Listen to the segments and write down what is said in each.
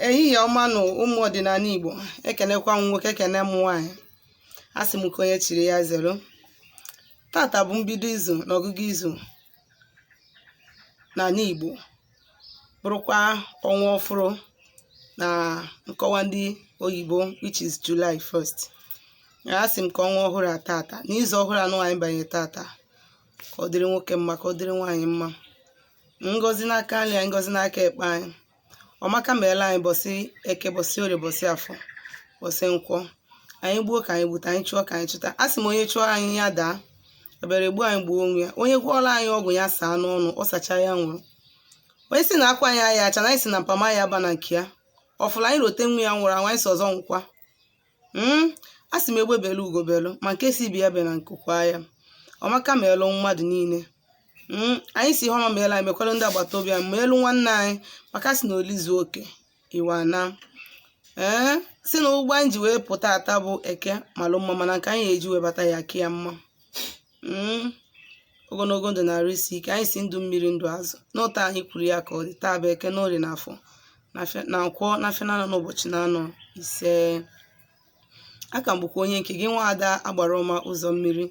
Ehihie ọma nụ, ụmụ ọdịnala Igbo. Ekenekwa m nwoke, ekene m nwaanyị. A sị m ka onye chiri ya zero. Tata bụ mbido izu na ọgụgụ izu n'ala Igbo, bụrụkwa ọnwa ọfụrụ na nkọwa ndị oyibo, which is July 1st. A sị m ka ọnwa ọhụrụ a tata na izu ọhụrụ anụ anyị banye tata, ka ọ dịrị nwoke mma, ka ọ dịrị nwaanyị mma. Ngọzi n'aka nri anyị, ngọzi n'aka ekpe anyị. Ọmaka meela anyị bọsị Eke, bọsị Orie, bọsị Afọ, bọsị Nkwọ. Anyị gbuo ka anyị gbute, anyị chụọ ka anyị chụta. A sị m onye chụọ anyị ya daa, ebere gbuo anyị gbuo onwe ya. Onye gwọọla anyị ọgwụ ya saa n'ọnụ, ọ sacha ya nwụrụ. Onye si na akwa anyị aya acha na anyị si na mpama ya aba na nke ya ọfụla anyị rote nwa ya nwụrụ anwụ, anyị si ọzọ nwụkwa. A sị m egbe belu, ugo belu, ma nke si ibe ya be na nkụkwa ya. Ọmaka meelụ mmadụ niile. Anyị si ihe ọma meela anyị, mekwara ndị agbata obi anyị, ma elu nwanne anyị, maka sị na oli zuo oke iwa na ee si na ụgbọ anyị ji wee pụta ata bụ Eke malụ mma, mana nke anyị eji wee bata ya aka ya mma. Ogologo ndụ na-arụ isi ike. Anyị si ndụ mmiri, ndụ azụ. N'ụta anyị kwuru ya ka ọ dị taa bụ Eke na Orie na Afọ na Nkwọ na afịa na-anọ n'ụbọchị na-anọ ise. Aka m bụkwa onye nke gị, nwa ada agbara ọma ụzọ mmiri.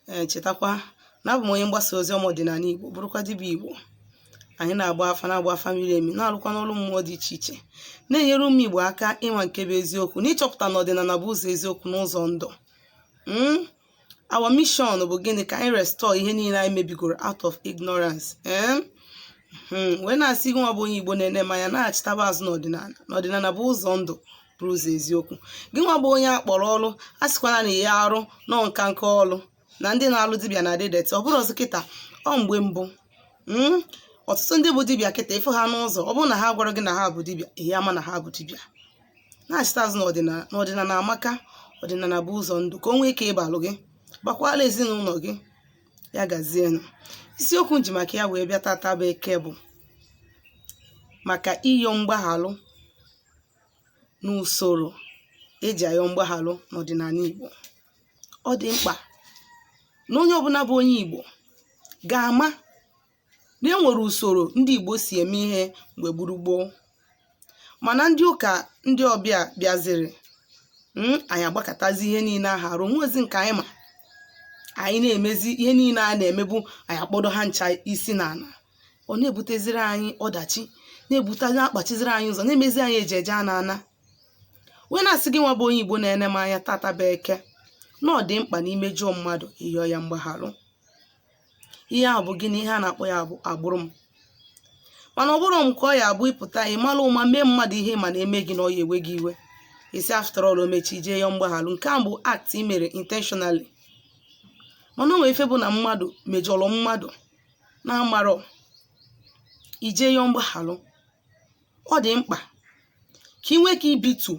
Ee, chetakwa na abụ m onye mgbasa ozi ọma ọdịnala Igbo, bụrụkwa dibịa Igbo. Anyị na-agba afa, na-agba afa miri emi, na-arụkwa n'ọrụ mmụọ dị iche iche, na-enyere ụmụ Igbo aka ịma nke bụ eziokwu na ịchọpụta na ọdịnala bụ ụzọ eziokwu na ụzọ ndụ. Our mission bụ gịnị? Ka anyị restore ihe niile anyị mebigoro out of ignorance. Ee, wee na-asị gị, nwa bụ onye Igbo na-ene m anya, na-achịtaba azụ n'ọdịnala, na ọdịnala bụ ụzọ ndụ, bụrụ ụzọ eziokwu. Gị nwa bụ onye akpọrọ ọrụ, a sịkwana na ya arụ nọ nka nka ọrụ na ndị na-alụ dibịa na-adị dirty. Ọ bụrụ ọzọ kịta, ọ mgbe mbụ. Ọtụtụ ndị bụ dibịa kịta, ịfụ ha n'ụzọ, ọ bụrụ na ha gwara gị na ha bụ dibịa, ihe ama na ha bụ dibịa. Na-achịta azụ n'ọdịnala, na ọdịnala amaka, ọdịnala bụ ụzọ ndụ, ka o nwee ike ịbalụ gị, gbakwala ezinụlọ gị. Ya gazienụ. Isiokwu nji maka ya wee bịa tata bụ Eke, bụ maka ịyọ mgbaghalụ n'usoro eji ayọ mgbaghalụ n'ọdịnala Igbo. Ọ dị mkpa na onye ọbụla bụ onye Igbo ga-ama na e nwere usoro ndị Igbo si eme ihe mgbe gburugboo, mana ndị ụka, ndị ọbịa bịaziri, anyị agbakọtazi ihe niile ahụ arụ nwezi nke anyị ma anyị na-emezi. Ihe niile a na-emebu, anyị akpọdo ha ncha isi n'ala. Ọ na-ebuteziri anyị ọdachi, na-ebute, na-akpachiziri anyị ụzọ, na-emezi anyị eji eje ana ana. Wee na-asị gị, nwa bụ onye Igbo na-ene m anya tata bụ Eke, na ọ dị mkpa na imejọọ mmadụ, ịyọ ya mgbagharụ. Ihe ahụ bụ gịnị? Ihe a na-akpọ ya bụ agbụrụ m. Mana ọ bụrụ m ka ọ ya abụ ịpụta, ị mara ụma mee mmadụ ihe ma na-eme gị na ọ ya ewe gị iwe, isi after all o mechi jee yọọ mgbaghalụ. Nke a bụ act ị mere intentionally. Mana o nwere ife bụ na mmadụ mejọrọ mmadụ na-amarọ, ije yọọ mgbaghalụ. Ọ dị mkpa ka ị nwee ka ibitu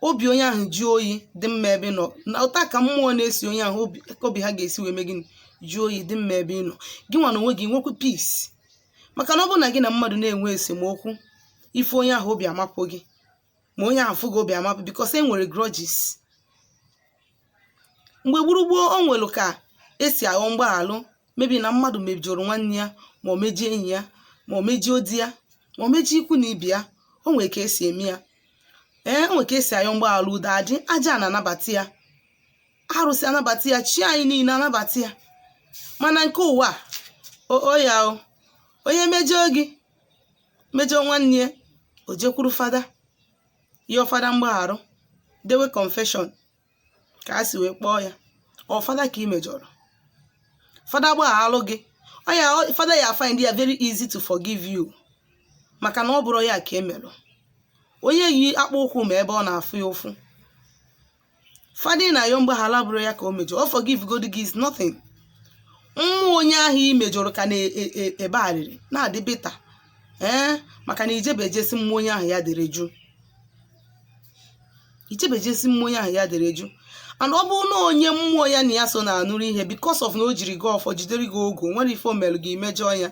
obi onye ahụ ji oyi dị mma ebe ị nọ, na ụta ka mmụọ na-esi onye ahụ obi, ka obi ha ga-esi wee mee gịnị? Jụọ oyi dị mma ebe ị nọ. Gị nwa na onwe gị nwekwa peace, maka na ọ bụrụ na gị na mmadụ na-enwe esemokwu, ife onye ahụ obi amapụ gị, ma onye ahụ fụ gị obi amapụ, because e nwere grudges. Mgbe gburugburu, o nwere ka esi aghọ mgbaghalụ. Mebi na mmadụ mejọrọ nwanne ya, ma ọ mejie enyi ya, ma ọ mejie di ya, ma ọ mejie ikwu na ibe ya, o nwere ka esi eme ya. Ee, o nwere ka esi ayọ mgbaghalụ. Udo adị, aja na-anabata ya, arụsị anabata ya, chi anyị niile anabata ya. Mana nke ụwa a, o ya o onye mejọọ gị, mejọọ nwanne ya, o jekwuru fada, yọọ fada mgbagharụ, dewe confession ka a si wee kpọọ ya. Ọ fada ka ị mejọrọ, fada gbaghalụ gị. Ọ ya fada ya find ya very easy to forgive you, maka na ọ bụrụ ya ka emerụ onye yi akpụ ụkwụ ma ebe ọ na-afụ ya ụfụ. Fada ị na-ayọ mgbaghara bụrụ ya ka o mejọrọ, ọ forgive God gị is nothing. Mmụọ onye ahụ ị mejọrọ ka na-ebe arịrị na-adị bitter. Ee, maka na ijebejesi mmụọ onye ahụ ya dere ju, ijebejesi mmụọ onye ahụ ya dere ju. And ọ bụrụ na onye mmụọ ya na ya so na-anụrụ ihe, because of na o jiri gị ọfọ, jidere gị ogu, nwere ife o mere gị, mejọọ ya,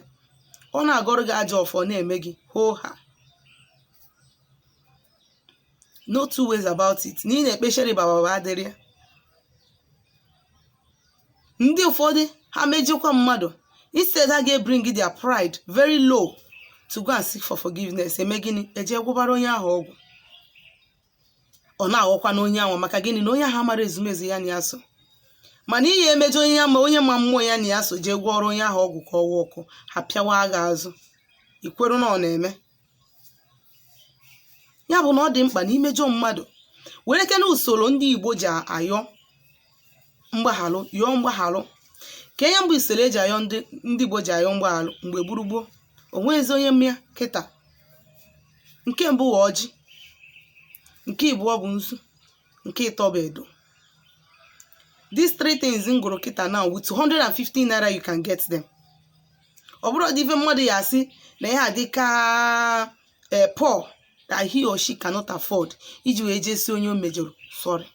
ọ na-agọrọ gị ajọ ọfọ, na-eme gị hoo ha. No two ways about it na ị na-ekpechere baba adịrị ya. Ndị ụfọdụ, ha mejikwa mmadụ, instead ha ga-ebring their pride very low. To go and seek for forgiveness. Eme gịnị? Eje gwụbara onye ahụ ọgwụ, ọ na-aghọkwa na onye ahụ. Maka gịnị? Na onye ahụ amara ezumezu ya na ya so. Mana ihe emejọ onye ya ma onye ma mmụọ ya na ya so jee gwọrọ onye ahụ ọgwụ ka ọwa ọkụ ha pịawa agha azụ, ikweru na ọ na-eme ya. Bụ na ọ dị mkpa na imejọ mmadụ, were kene usoro ndị Igbo ji ayọ mgbaghalụ, yọọ mgbaghalụ. Ka enye mbụ usoro eji ayọ, ndị Igbo ji ayọ mgbaghalụ mgbe gburugburu, onwezi onye mmịa kịta. Nke mbụ wụ ọjị, nke ịbụọ bụ nzu, nke ịtọ bụ edo. These three things m gụrụ kịta now, with 250 naira you can get them. Ọ bụrụ dị ife mmadụ ya asị na ya adị ka poor that he or she cannot afford iji wee jee si onye o mejọrọ sorry.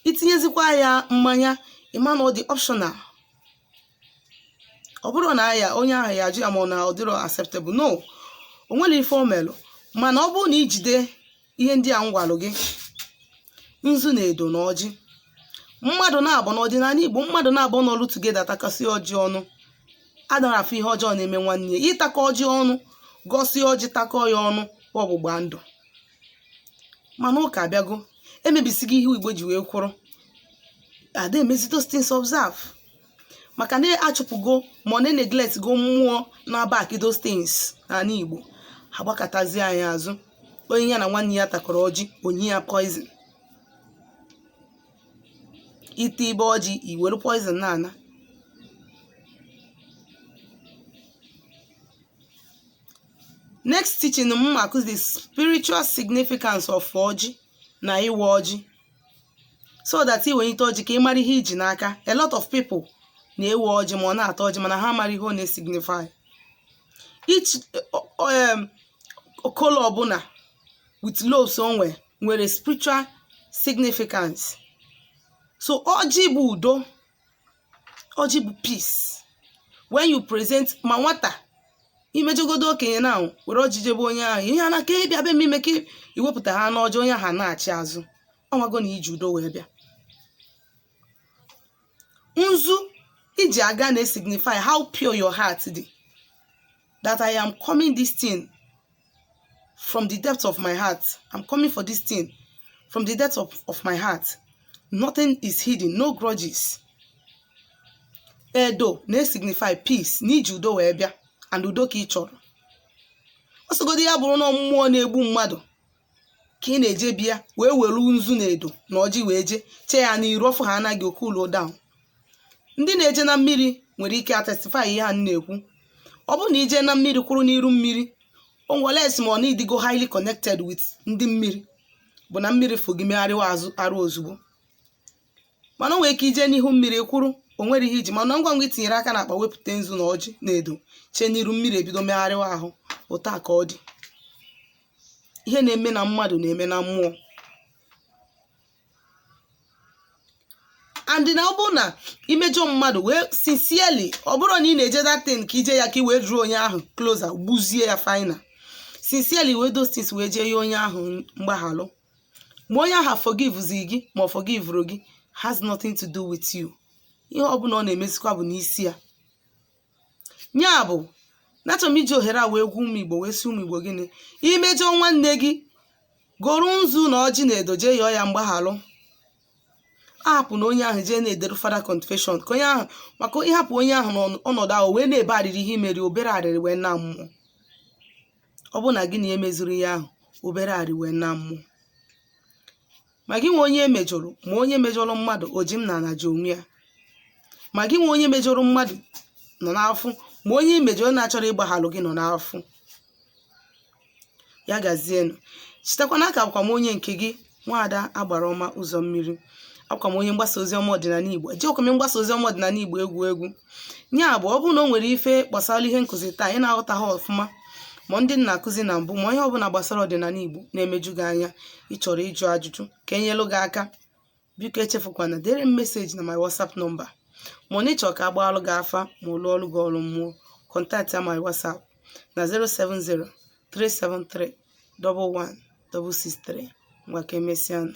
Itinyezikwa ya mmanya, ịma na ọ dị optional. Ọ bụrụ na ya onye ahụ ya ajụ ya ma ọ na ọ dịrọ acceptable, no, o nwere ife o melụ. Mana ọ bụrụ na ijide ihe ndị a m gwalụ gị, nzu na edo na ọjị, mmadụ na-abụ n'ọdịnala Igbo, mmadụ na-abụ n'ọlụ together, takasị ọjị ọnụ, adara afụ ihe ọjọọ na-eme nwanne ya. Ịtakọ ọjị ọnụ, gọsie ọjị, takọ ya ọnụ, ọgbụgba ndụ. Mana ụka abịago emebisigo ihe Igbo ji wee kwụrụ ada emezi those things observe, maka na achụpụgo ma ọ na-neglect go mmụọ na-aback those things n'ala Igbo. Ha gbakọtazie anyị azụ, onye ya na nwanne ya takọrọ ọjị, onye ya poison, ite ibe ọjị, iwere poison na-ana. Next teaching m akụzi the spiritual significance of ọjị na ịwa ọjị, so that iwelite ọjị ka ị mara ihe iji n'aka. A lot of people na-ewe ọjị ma ọ na-ata ọjị, mana ha mara ihe ọ na-esignify. Each kola ọbụla with lobes onwe nwere spiritual significance. So ọjị bụ udo, ọjị bụ peace. When you present, ma nwata imejogodo okenye na were ọjị jebe onye ahụ, ihe a na-aka ịbịa be m ime ka iwepụta ha n'ọjị, onye ahụ na-achị azụ, ọnwago na iji udo wee bịa. Nzu iji aga na-esignify how pure your heart dị, that I am coming this thing from the depth of my heart. I'm coming for this thing from the depth of my heart. Nothing is hidden, no grudges. Edo na-esignify peace, na iji udo wee bịa and udo ka ị chọrọ. Ọsọgodo ya bụrụ na mmụọ na-egbu mmadụ ka ị na-eje bịa wee were nzu na edo na ọjị wee jee chee ya n'iru ọfụ, ha anaghị cool down. Ndị na-eje na mmiri nwere ike atestify ihe a na-ekwu. Ọ bụrụ na ije na mmiri, kwụrụ n'iru mmiri, onweles ma ọ na ịdịgo highly connected with ndị mmiri, bụ na mmiri fụ gị, megharịwa azụ arụ ozugbo. Mana o nwere ike ije n'ihu mmiri kwụrụ, o nwere ihe iji, mana ngwa ngwa itinyere aka n'akpa, wepụta nzu na ọjị na edo chee n'iru mmiri, ebido megharịwa ahụ. Ụta ka ọ dị, ihe na-eme na mmadụ na-eme na mmụọ. And na ọ bụrụ na imejọ mmadụ wee sincerely, ọ bụrụ na ị na-eje that thing ka ije ya ka ị wee draw onye ahụ closer, gbuzie ya final, sincerely wee those things wee jee ya onye ahụ mgbaghalụ, ma onye ahụ forgives gị ma ọ forgive gị has nothing to do with you. Ihe ọbụla ọ na-emezikwa bụ n'isi ya. Ya bụ na achọrọ m iji ohere a wee gwa ụmụ Igbo, wee sị ụmụ Igbo, gịnị? Imejọ nwanne gị, goro nzu na ọjị na edo jee yọọ ya mgbaghalụ. Ahapụ na onye ahụ jee na-ederu fada confession ka onye ahụ, maka ịhapụ onye ahụ n'ọnọdụ ahụ wee na-ebe arịrị ihe imeri, obere arịrị wee na mmụọ. Ọ bụrụ na gị na emezuru ihe ahụ, obere arịrị wee na mmụọ. Ma gị nwe onye emejọrọ, ma onye mejọrọ mmadụ, oji m na ana ji onwe ya. Ma gị nwe onye mejọrọ mmadụ nọ n'afụ, ma onye imejọrọ na-achọrọ ịgbaghalụ gị nọ n'afụ. Ya gazienụ. Chetakwa na aka bụkwa m onye nke gị, nwaada agbara ọma ụzọ mmiri. Akwa m onye mgbasa ozi ọma ọdịnala Igbo. Ejikwa m mgbasa ozi ọma ọdịnala Igbo egwu egwu. Ya bụ, ọ bụrụ na o nwere ife gbasara ihe nkụzi taa ị na-aghọta ha ọfụma, ma ndị na-akụzi na mbụ, ma ihe ọbụla gbasara ọdịnala Igbo na-emeju gị anya, ị chọrọ ịjụ ajụjụ ka enyelu gị aka, biko echefukwana dere m message na my WhatsApp number. Ma ọ na ịchọ ka agbaalụ gị afa ma ọ lụọ ọrụ gị ọrụ mmụọ, contact ya my WhatsApp na 070 373 11 663. Ngwa, ka emesịanụ.